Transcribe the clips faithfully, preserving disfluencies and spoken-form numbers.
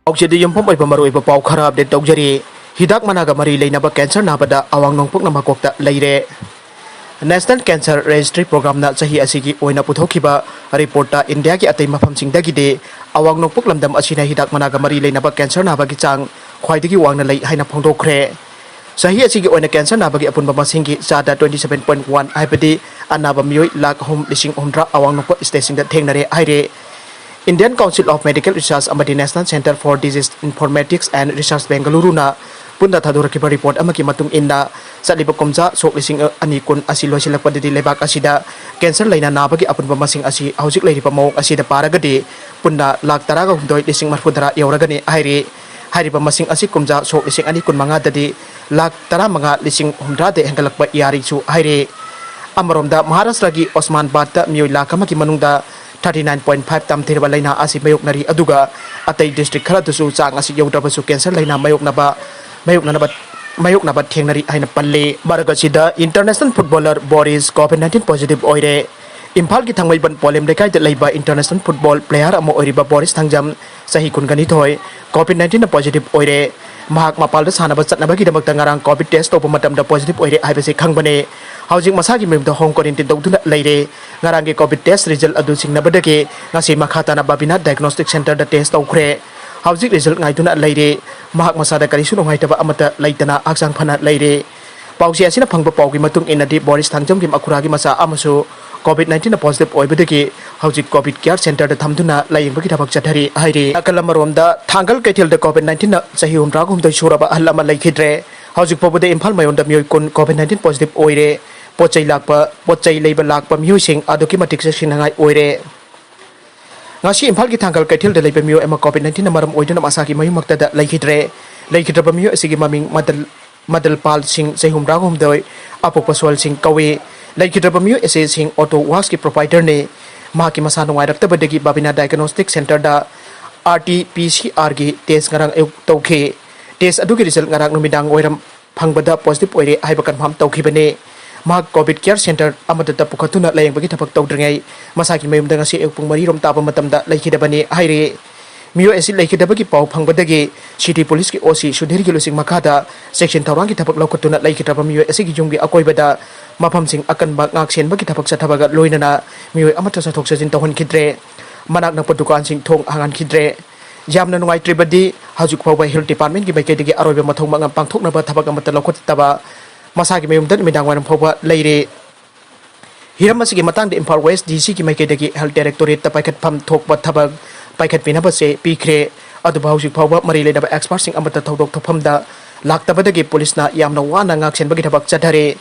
ꯄꯥꯎꯆꯦꯗ ꯌꯨꯝꯐꯝ ꯑꯣꯏꯕ ꯃꯔꯨꯑꯣꯏꯕ ꯄꯥꯎ ꯈꯔ ꯑꯞꯗꯦꯠ ꯇꯧꯖꯔꯤ꯫ ꯍꯤꯗꯥꯛ ꯃꯅꯥꯒ ꯃꯔꯤ ꯂꯩꯅꯕ ꯀꯦꯟꯁꯔ ꯅꯥꯕꯗ ꯑꯋꯥꯡ ꯅꯣꯡꯄꯣꯛꯅ ꯃꯀꯣꯛꯇ ꯂꯩꯔꯦ꯫ National Cancer Registry Programꯅ ꯆꯍꯤ ꯑꯁꯤꯒꯤ ꯑꯣꯏꯅ ꯄꯨꯊꯣꯛꯈꯤꯕ ꯔꯤꯄꯣꯔꯠꯇ ꯏꯟꯗꯤꯌꯥꯒꯤ ꯑꯇꯩ ꯃꯐꯝꯁꯤꯡꯗꯒꯤꯗꯤ ꯑꯋꯥꯡ ꯅꯣꯡꯄꯣꯛ ꯂꯝꯗꯝ ꯑꯁꯤꯅ ꯍꯤꯗꯥꯛ ꯃꯅꯥꯒ ꯃꯔꯤ ꯂꯩꯅꯕ ꯀꯦꯟꯁꯔ ꯅꯥꯕꯒꯤ ꯆꯥꯡ ꯈ꯭ꯋꯥꯏꯗꯒꯤ ꯋꯥꯡꯅ ꯂꯩ ꯍꯥꯏꯅ ꯐꯣꯡꯗꯣꯛꯈ꯭ꯔꯦ꯫ ꯆꯍꯤ ꯑꯁꯤꯒꯤ ꯑꯣꯏꯅ ꯀꯦꯟꯁꯔ ꯅꯥꯕꯒꯤ ꯑꯄꯨꯟꯕ ꯃꯁꯤꯡꯒꯤ ꯆꯥꯗ twenty seven point one, ꯍꯥꯏꯕꯗꯤ ꯑꯅꯥꯕ ꯃꯤꯑꯣꯏ ꯂꯥꯈ ꯑꯍꯨꯝ ꯂꯤꯁꯤꯡ ꯍꯨꯝꯗ꯭ꯔꯥ ꯑꯋꯥꯡ ꯅꯣꯡꯄꯣꯛ ꯁ꯭ꯇꯦꯠꯁꯤꯡꯗ ꯊꯦꯡꯅꯔꯦ ꯍꯥꯏꯔꯦ꯫ Indian Council of Medical Research ꯑꯃꯗꯤ National Center for Disease Informatics and Research Bengaluruꯅ ꯄꯨꯟꯅ ꯊꯥꯗꯣꯔꯛꯈꯤꯕ ꯔꯤꯄꯣꯔꯠ ꯑꯃꯒꯤ ꯃꯇꯨꯡ ꯏꯟꯅ, ꯆꯠꯂꯤꯕ ꯀꯨꯝꯖꯥ ꯁꯣꯛ ꯂꯤꯁꯤꯡ ꯑꯅꯤ ꯀꯨꯟ ꯑꯁꯤ ꯂꯣꯏꯁꯤꯜꯂꯛꯄꯗꯗꯤ ꯂꯩꯕꯥꯛ ꯑꯁꯤꯗ ꯀꯦꯟꯁꯔ ꯂꯥꯏꯅꯥ ꯅꯥꯕꯒꯤ ꯑꯄꯨꯟꯕ ꯃꯁꯤꯡ ꯑꯁꯤ ꯍꯧꯖꯤꯛ ꯂꯩꯔꯤꯕ ꯃꯑꯣꯡ ꯑꯁꯤꯗ ꯄꯥꯔꯒꯗꯤ ꯄꯨꯟꯅ ꯂꯥꯈ ꯇꯔꯥꯒ ꯍꯨꯝꯗꯣꯏ ꯂꯤꯁꯤꯡ ꯃꯔꯤꯐꯨ ꯇꯔꯥ ꯌꯧꯔꯒꯅꯤ ꯍꯥꯏꯔꯤ꯫ ꯍꯥꯏꯔꯤꯕ ꯃꯁꯤꯡ ꯑꯁꯤ ꯀꯨꯝꯖꯥ ꯁꯣꯛ ꯂꯤꯁꯤꯡ ꯑꯅꯤ ꯀꯨꯟ ꯃꯉꯥꯗꯗꯤ ꯂꯥꯈ ꯇꯔꯥꯃꯉꯥ ꯂꯤꯁꯤꯡ ꯍꯨꯝꯗ꯭ꯔꯥꯗ ꯍꯦꯟꯒꯠꯂꯛꯄ ꯌꯥꯔꯤꯁꯨ ꯍꯥꯏꯔꯤ꯫ ꯑꯃꯔꯣꯝꯗ, ꯃꯍꯥꯔꯥꯁꯇ꯭ꯔꯒꯤ ꯑꯣꯁꯃꯥꯟꯕꯥꯗꯇ ꯃꯤꯑꯣꯏ ꯂꯥꯈ ꯑꯃꯒꯤ ꯃꯅꯨꯡꯗ thirty nine point five ꯇꯝꯊꯤꯔꯕ ꯂꯥꯏꯅꯥ ꯑꯁꯤ ꯃꯥꯌꯣꯛꯅꯔꯤ, ꯑꯗꯨꯒ ꯑꯇꯩ ꯗꯤꯁꯇ꯭ꯔꯤꯛ ꯈꯔꯗꯁꯨ ꯆꯥꯡ ꯑꯁꯤ ꯌꯧꯗ꯭ꯔꯕꯁꯨ ꯀꯦꯟꯁꯔ ꯂꯥꯏꯅꯥ ꯃꯥꯌꯣꯛꯅꯕ ꯃꯥꯌꯣꯛꯅꯅꯕ ꯃꯥꯌꯣꯛꯅꯕ ꯊꯦꯡꯅꯔꯤ ꯍꯥꯏꯅ ꯄꯜꯂꯤ꯫ ꯃꯔꯛ ꯑꯁꯤꯗ, international footballer Boris covid nineteen positive ꯑꯣꯏꯔꯦ꯫ ꯏꯝꯐꯥꯜꯒꯤ ꯊꯥꯡꯃꯩꯕꯟ ꯄꯣꯂꯦꯝ ꯂꯩꯀꯥꯏꯗ ꯂꯩꯕ ꯏꯟꯇꯔꯅꯦꯁꯅꯦꯜ ꯐꯨꯠꯕꯣꯜ ꯄ꯭ꯂꯦꯌꯥꯔ ꯑꯃ ꯑꯣꯏꯔꯤꯕ ꯕꯣꯔꯤꯁ ꯊꯥꯡꯖꯝ, ꯆꯍꯤ ꯀꯨꯟꯒ ꯅꯤꯊꯣꯏ, ꯀꯣꯚꯤꯗ ꯅꯥꯏꯟꯇꯤꯟꯅ ꯄꯣꯖꯤꯇꯤꯚ ꯑꯣꯏꯔꯦ꯫ ꯃꯍꯥꯛ ꯃꯄꯥꯜꯗ ꯁꯥꯟꯅꯕ ꯆꯠꯅꯕꯒꯤꯗꯃꯛꯇ ꯉꯔꯥꯡ ꯀꯣꯚꯤꯗ ꯇꯦꯁ ꯇꯧꯕ ꯃꯇꯝꯗ ꯄꯣꯖꯤꯇꯤꯚ ꯑꯣꯏꯔꯦ ꯍꯥꯏꯕꯁꯤ ꯈꯪꯕꯅꯤ꯫ ꯍꯧꯖꯤꯛ ꯃꯁꯥꯒꯤ ꯃꯌꯨꯝꯗ ꯍꯣꯝ ꯀ꯭ꯋꯥꯔꯦꯟꯇꯤꯟ ꯇꯧꯗꯨꯅ ꯂꯩꯔꯦ꯫ ꯉꯔꯥꯡꯒꯤ ꯀꯣꯚꯤꯗ ꯇꯦꯁ ꯔꯤꯖꯜ ꯑꯗꯨ ꯁꯤꯡꯅꯕꯗꯒꯤ ꯉꯁꯤ ꯃꯈꯥ ꯇꯥꯅ ꯕꯥꯕꯤꯅꯥ ꯗꯥꯏꯒꯅꯣꯁꯇꯤꯛ ꯁꯦꯟꯇꯔꯗ ꯇꯦꯁ ꯇꯧꯈ꯭ꯔꯦ꯫ ꯍꯧꯖꯤꯛ ꯔꯤꯖꯜ ꯉꯥꯏꯗꯨꯅ ꯂꯩꯔꯦ꯫ ꯃꯍꯥꯛ ꯃꯁꯥꯗ ꯀꯔꯤꯁꯨ ꯅꯨꯡꯉꯥꯏꯇꯕ ꯑꯃꯠꯇ ꯂꯩꯇꯅ ꯍꯛꯆꯥꯡ ꯐꯅ ꯂꯩꯔꯦ꯫ ꯄꯥꯎꯆꯦ ꯑꯁꯤꯅ ꯐꯪꯕ ꯄꯥꯎꯒꯤ ꯃꯇꯨꯡ ꯏꯟꯅꯗꯤ, ꯕꯣꯔꯤꯁ ꯊꯥꯡꯖꯝꯒꯤ ꯃꯈꯨꯔꯥꯒꯤ ꯃꯆꯥ ꯑꯃꯁꯨ ꯀꯣꯚꯤꯗ ꯅꯥꯏꯟꯇꯤꯟꯅ ꯄꯣꯖꯤꯇꯤꯚ ꯑꯣꯏꯕꯗꯒꯤ ꯍꯧꯖꯤꯛ ꯀꯣꯚꯤꯗ ꯀꯤꯌꯔ ꯁꯦꯟꯇꯔꯗ ꯊꯝꯗꯨꯅ ꯂꯥꯌꯦꯡꯕꯒꯤ ꯊꯕꯛ ꯆꯠꯊꯔꯤ ꯍꯥꯏꯔꯤ꯫ ꯅꯥꯀꯜ ꯑꯃꯔꯣꯝꯗ, ꯊꯥꯡꯒꯜ ꯀꯩꯊꯦꯜꯗ ꯀꯣꯚꯤꯗ ꯅꯥꯏꯟꯇꯤꯟꯅ ꯆꯍꯤ ꯍꯨꯝꯗ꯭ꯔꯥꯍꯨꯝꯗꯣꯏ ꯁꯨꯔꯕ ꯑꯍꯜ ꯑꯃ ꯂꯩꯈꯤꯗ꯭ꯔꯦ꯫ ꯍꯧꯖꯤꯛ ꯐꯥꯎꯕꯗ ꯏꯝꯐꯥꯜ ꯃꯌꯣꯟꯗ ꯃꯤꯑꯣꯏ ꯀꯨꯟ ꯀꯣꯚꯤꯗ ꯅꯥꯏꯟꯇꯤꯟ ꯄꯣꯖꯤꯇꯤꯚ ꯑꯣꯏꯔꯦ꯫ ꯄꯣꯠ ꯆꯩ ꯂꯥꯛꯄ, ꯄꯣꯠ ꯆꯩ ꯂꯩꯕ ꯂꯥꯛꯄ ꯃꯤꯑꯣꯏꯁꯤꯡ ꯑꯗꯨꯛꯀꯤ ꯃꯇꯤꯛ ꯆꯦꯛꯁꯤꯟꯅꯤꯡꯉꯥꯏ ꯑꯣꯏꯔꯦ꯫ ꯉꯁꯤ ꯏꯝꯐꯥꯜꯒꯤ ꯊꯥꯡꯒꯜ ꯀꯩꯊꯦꯜꯗ ꯂꯩꯕ ꯃꯤꯑꯣꯏ ꯑꯃ ꯀꯣꯚꯤꯗ ꯅꯥꯏꯟꯇꯤꯟꯅ ꯃꯔꯝ ꯑꯣꯏꯗꯨꯅ ꯃꯁꯥꯒꯤ ꯃꯌꯨꯝꯃꯛꯇꯗ ꯂꯩꯈꯤꯗ꯭ꯔꯦ꯫ ꯂꯩꯈꯤꯗ꯭ꯔꯕ ꯃꯤꯑꯣꯏ ꯑꯁꯤꯒꯤ ꯃꯃꯤꯡ ꯃꯗꯜ, ꯃꯗꯜ ꯄꯥꯜ ꯁꯤꯡ, ꯆꯍꯤ ꯍꯨꯝꯗ꯭ꯔꯥꯍꯨꯝꯗꯣꯏ, ꯑꯄꯣꯛꯄ ꯁꯣꯜ ꯁꯤꯡ ꯀꯧꯏ꯫ ꯂꯩꯈꯤꯗ꯭ꯔꯕ ꯃꯤꯑꯣꯏ ꯑꯁꯤ ꯁꯤꯡ ꯑꯣꯇꯣ ꯋꯥꯁꯀꯤ ꯄ꯭ꯔꯣꯄꯥꯏꯇꯔꯅꯤ꯫ ꯃꯍꯥꯛꯀꯤ ꯃꯁꯥ ꯅꯨꯡꯉꯥꯏꯔꯛꯇꯕꯗꯒꯤ ꯕꯥꯕꯤꯅꯥ ꯗꯥꯏꯒꯅꯣꯁꯇꯤꯛ ꯁꯦꯟꯇꯔꯗ ꯑꯥꯔ ꯇꯤ ꯄꯤ ꯁꯤ ꯑꯥꯔꯒꯤ ꯇꯦꯁ ꯉꯔꯥꯡ ꯑꯌꯨꯛ ꯇꯧꯈꯤ꯫ ꯇꯦꯁ ꯑꯗꯨꯒꯤ ꯔꯤꯖꯜ ꯉꯔꯥꯡ ꯅꯨꯃꯤꯗꯥꯡ ꯋꯥꯏꯔꯝ ꯐꯪꯕꯗ ꯄꯣꯖꯤꯇꯤꯚ ꯑꯣꯏꯔꯦ ꯍꯥꯏꯕ ꯀꯟꯐꯥꯔꯝ ꯇꯧꯈꯤꯕꯅꯤ꯫ ꯃꯍꯥꯛ ꯀꯣꯚꯤꯗ ꯀꯤꯌꯔ ꯁꯦꯟꯇꯔ ꯑꯃꯗꯇ ꯄꯨꯈꯠꯇꯨꯅ ꯂꯥꯌꯦꯡꯕꯒꯤ ꯊꯕꯛ ꯇꯧꯗ꯭ꯔꯤꯉꯩ ꯃꯁꯥꯒꯤ ꯃꯌꯨꯝꯗ ꯉꯁꯤ ꯑꯌꯨꯛ ꯄꯨꯡ ꯃꯔꯤ ꯔꯣꯝ ꯇꯥꯕ ꯃꯇꯝꯗ ꯂꯩꯈꯤꯗꯕꯅꯤ ꯍꯥꯏꯔꯤ꯫ ꯃꯤꯑꯣꯏ ꯑꯁꯤ ꯂꯩꯈꯤꯗꯕꯒꯤ ꯄꯥꯎ ꯐꯪꯕꯗꯒꯤ ꯁꯤꯇꯤ ꯄꯨꯂꯤꯁꯀꯤ ꯑꯣ ꯁꯤ ꯁꯨꯙꯤꯔꯒꯤ ꯂꯨꯆꯤꯡ ꯃꯈꯥꯗ ꯆꯦꯛꯁꯤꯟ ꯊꯧꯔꯥꯡꯒꯤ ꯊꯕꯛ ꯂꯧꯈꯠꯇꯨꯅ ꯂꯩꯈꯤꯗ꯭ꯔꯕ ꯃꯤꯑꯣꯏ ꯑꯁꯤꯒꯤ ꯌꯨꯝꯒꯤ ꯑꯀꯣꯏꯕꯗ ꯃꯐꯝꯁꯤꯡ ꯑꯀꯟꯕ ꯉꯥꯛ ꯁꯦꯟꯕꯒꯤ ꯊꯕꯛ ꯆꯠꯊꯕꯒ ꯂꯣꯏꯅꯅ ꯃꯤꯑꯣꯏ ꯑꯃꯠꯇ ꯆꯠꯊꯣꯛ ꯆꯠꯁꯤꯟ ꯇꯧꯍꯟꯈꯤꯗ꯭ꯔꯦ꯫ ꯃꯅꯥꯛ ꯅꯛꯄ ꯗꯨꯀꯥꯟꯁꯤꯡ ꯊꯣꯡ ꯍꯥꯡꯍꯟꯈꯤꯗ꯭ꯔꯦ꯫ ꯌꯥꯝꯅ ꯅꯨꯡꯉꯥꯏꯇ꯭ꯔꯤꯕꯗꯤ ꯍꯧꯖꯤꯛ ꯐꯥꯎꯕ ꯍꯦꯜꯊ ꯗꯤꯄꯥꯔꯠꯃꯦꯟꯒꯤ ꯃꯥꯏꯀꯩꯗꯒꯤ ꯑꯔꯣꯏꯕ ꯃꯊꯧ ꯃꯉꯝ ꯄꯥꯡꯊꯣꯛꯅꯕ ꯊꯕꯛ ꯑꯃꯠꯇ ꯂꯧꯈꯠꯇꯕ ꯃꯁꯥꯒꯤ ꯃꯌꯨꯝꯗ ꯅꯨꯃꯤꯗꯥꯡ ꯋꯥꯏꯔꯝ ꯐꯥꯎꯕ ꯂꯩꯔꯦ꯫ ꯍꯤꯔꯝ ꯑꯁꯤꯒꯤ ꯃꯇꯥꯡꯗ ꯏꯝꯐꯥꯜ ꯋꯦꯁ ꯗꯤ ꯁꯤꯒꯤ ꯃꯥꯏꯀꯩꯗꯒꯤ ꯍꯦꯜꯊ ꯗꯥꯏꯔꯦꯛꯇꯣꯔꯦꯠꯇ ꯄꯥꯏꯈꯠꯐꯝ ꯊꯣꯛꯄ ꯊꯕꯛ ꯄꯥꯏꯈꯠꯄꯤꯅꯕꯁꯦ ꯄꯤꯈ꯭ꯔꯦ꯫ ꯑꯗꯨꯕꯨ ꯍꯧꯖꯤꯛ ꯐꯥꯎꯕ ꯃꯔꯤ ꯂꯩꯅꯕ ꯑꯦꯛꯁꯄꯥꯔꯠꯁꯤꯡ ꯑꯃꯠꯇ ꯊꯧꯗꯣꯛ ꯊꯣꯛꯐꯝꯗ ꯂꯥꯛꯇꯕꯗꯒꯤ ꯄꯨꯂꯤꯁꯅ ꯌꯥꯝꯅ ꯋꯥꯅ ꯉꯥꯛꯁꯦꯟꯕꯒꯤ ꯊꯕꯛ ꯆꯠꯊꯔꯦ꯫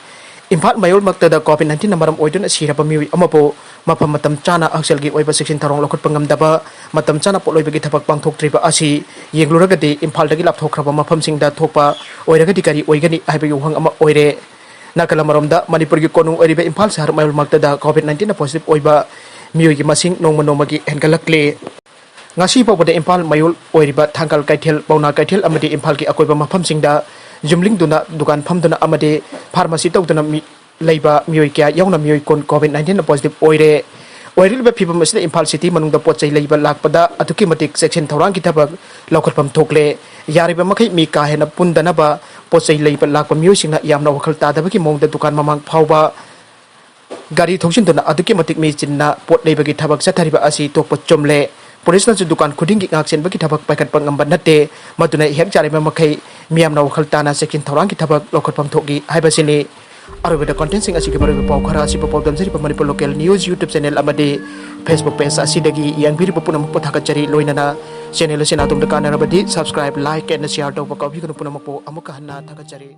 ꯏꯝꯐꯥꯜ ꯃꯌꯣꯜꯃꯛꯇꯗ ꯀꯣꯚꯤꯗ ꯅꯥꯏꯟꯇꯤꯟꯅ ꯃꯔꯝ ꯑꯣꯏꯗꯨꯅ ꯁꯤꯔꯕ ꯃꯤꯑꯣꯏ ꯑꯃꯕꯨ ꯃꯐꯝ ꯃꯇꯝ ꯆꯥꯅ ꯍꯛꯁꯦꯜꯒꯤ ꯑꯣꯏꯕ ꯆꯦꯛꯁꯤꯟ ꯊꯧꯔꯥꯡ ꯂꯧꯈꯠꯄ ꯉꯝꯗꯕ, ꯃꯇꯝ ꯆꯥꯅ ꯄꯣꯠꯂꯣꯏꯕꯒꯤ ꯊꯕꯛ ꯄꯥꯡꯊꯣꯛꯇ꯭ꯔꯤꯕ ꯑꯁꯤ ꯌꯦꯡꯂꯨꯔꯒꯗꯤ ꯏꯝꯐꯥꯜꯗꯒꯤ ꯂꯥꯞꯊꯣꯛꯈ꯭ꯔꯕ ꯃꯐꯝꯁꯤꯡꯗ ꯊꯣꯛꯄ ꯑꯣꯏꯔꯒꯗꯤ ꯀꯔꯤ ꯑꯣꯏꯒꯅꯤ ꯍꯥꯏꯕꯒꯤ ꯋꯥꯍꯪ ꯑꯃ ꯑꯣꯏꯔꯦ꯫ ꯅꯥꯀꯜ ꯑꯃꯔꯣꯝꯗ ꯃꯅꯤꯄꯨꯔꯒꯤ ꯀꯣꯅꯨꯡ ꯑꯣꯏꯔꯤꯕ ꯏꯝꯐꯥꯜ ꯁꯍꯔ ꯃꯌꯣꯜꯃꯛꯇꯗ ꯀꯣꯚꯤꯗ ꯅꯥꯏꯟꯇꯤꯟꯅ ꯄꯣꯖꯤꯇꯤꯚ ꯑꯣꯏꯕ ꯃꯤꯑꯣꯏꯒꯤ ꯃꯁꯤꯡ ꯅꯣꯡꯃ ꯅꯣꯡꯃꯒꯤ ꯍꯦꯟꯒꯠꯂꯛꯂꯤ꯫ ꯉꯁꯤ ꯐꯥꯎꯕꯗ ꯏꯝꯐꯥꯜ ꯃꯌꯣꯜ ꯑꯣꯏꯔꯤꯕ ꯊꯥꯡꯒꯜ ꯀꯩꯊꯦꯜ, ꯄꯥꯎꯅꯥ ꯀꯩꯊꯦꯜ ꯑꯃꯗꯤ ꯏꯝꯐꯥꯜꯒꯤ ꯑꯀꯣꯏꯕ ꯃꯐꯝꯁꯤꯡꯗ ꯌꯨꯝꯂꯤꯡꯗꯨꯅ ꯗꯨꯀꯥꯟ ꯐꯝꯗꯨꯅ ꯑꯃꯗꯤ ꯐꯥꯔꯃꯥꯁꯤ ꯇꯧꯗꯨꯅ ꯃꯤ-, ꯂꯩꯕ ꯃꯤꯑꯣꯏ ꯀꯌꯥ ꯌꯥꯎꯅ ꯃꯤꯑꯣꯏ ꯀꯨꯟ ꯀꯣꯚꯤꯗ ꯅꯥꯏꯟꯇꯤꯟꯅ ꯄꯣꯖꯤꯇꯤꯚ ꯑꯣꯏꯔꯦ꯫ ꯑꯣꯏꯔꯤꯕ ꯐꯤꯕꯝ ꯑꯁꯤꯗ ꯏꯝꯐꯥꯜ ꯁꯤꯇꯤ ꯃꯅꯨꯡꯗ ꯄꯣꯠ ꯆꯩ ꯂꯩꯕ ꯂꯥꯛꯄꯗ ꯑꯗꯨꯛꯀꯤ ꯃꯇꯤꯛ ꯆꯦꯛꯁꯤꯟ ꯊꯧꯔꯥꯡꯒꯤ ꯊꯕꯛ ꯂꯧꯈꯠꯐꯝ ꯊꯣꯛꯂꯦ꯫ ꯌꯥꯔꯤꯕ ꯃꯈꯩ ꯃꯤ ꯀꯥ ꯍꯦꯟꯅ ꯄꯨꯟꯗꯅꯕ, ꯄꯣꯠ ꯆꯩ ꯂꯩꯕ ꯂꯥꯛꯄ ꯃꯤꯑꯣꯏꯁꯤꯡꯅ ꯌꯥꯝꯅ ꯋꯥꯈꯜ ꯇꯥꯗꯕꯒꯤ ꯃꯑꯣꯡꯗ ꯗꯨꯀꯥꯟ ꯃꯃꯥꯡ ꯐꯥꯎꯕ ꯒꯥꯔꯤ ꯊꯧꯖꯤꯟꯗꯨꯅ ꯑꯗꯨꯛꯀꯤ ꯃꯇꯤꯛ ꯃꯤ ꯆꯤꯟꯅ ꯄꯣꯠ ꯂꯩꯕꯒꯤ ꯊꯕꯛ ꯆꯠꯊꯔꯤꯕ ꯑꯁꯤ ꯇꯣꯛꯄ ꯆꯨꯝꯂꯦ꯫ ꯄꯨꯂꯤꯁꯅꯁꯨ ꯗꯨꯀꯥꯟ ꯈꯨꯗꯤꯡꯒꯤ ꯉꯥꯛ ꯁꯦꯟꯕꯒꯤ ꯊꯕꯛ ꯄꯥꯏꯈꯠꯄ ꯉꯝꯕ ꯅꯠꯇꯦ꯫ ꯃꯗꯨꯅ ꯍꯦꯛ ꯌꯥꯔꯤꯕ ꯃꯈꯩ ꯃꯤꯌꯥꯝꯅ ꯋꯥꯈꯜ ꯇꯥꯅ ꯆꯦꯛꯁꯤꯟ ꯊꯧꯔꯥꯡꯒꯤ ꯊꯕꯛ ꯂꯧꯈꯠꯐꯝ ꯊꯣꯛꯏ ꯍꯥꯏꯕꯁꯤꯅꯤ꯫ ꯑꯔꯣꯏꯕꯗ ꯀꯟꯇꯦꯟꯁꯤꯡ ꯑꯁꯤꯒꯤ ꯃꯔꯨꯑꯣꯏꯕ ꯄꯥꯎ ꯈꯔ ꯑꯁꯤꯕꯨ ꯄꯥꯎꯗꯝꯖꯔꯤꯕ ꯃꯅꯤꯄꯨꯔ ꯂꯣꯀꯦꯜ ꯅ꯭ꯌꯨꯁ ꯌꯨꯇ꯭ꯌꯨꯕ ꯆꯦꯅꯦꯜ ꯑꯃꯗꯤ ꯐꯦꯁꯕꯨꯛ ꯄꯦꯖ ꯑꯁꯤꯗꯒꯤ ꯌꯦꯡꯕꯤꯔꯤꯕ ꯄꯨꯝꯅꯃꯛꯄꯨ ꯊꯥꯒꯠꯆꯔꯤ꯫ ꯂꯣꯏꯅꯅ ꯆꯦꯅꯦꯜ ꯑꯁꯤꯅ ꯑꯗꯣꯝꯗ ꯀꯥꯟꯅꯔꯕꯗꯤ subscribe, like and share ꯇꯧꯕ ꯀꯥꯎꯕꯤꯒꯅꯨ꯫ ꯄꯨꯝꯅꯃꯛꯄꯨ ꯑꯃꯨꯛꯀ ꯍꯟꯅ ꯊꯥꯒꯠꯆꯔꯤ꯫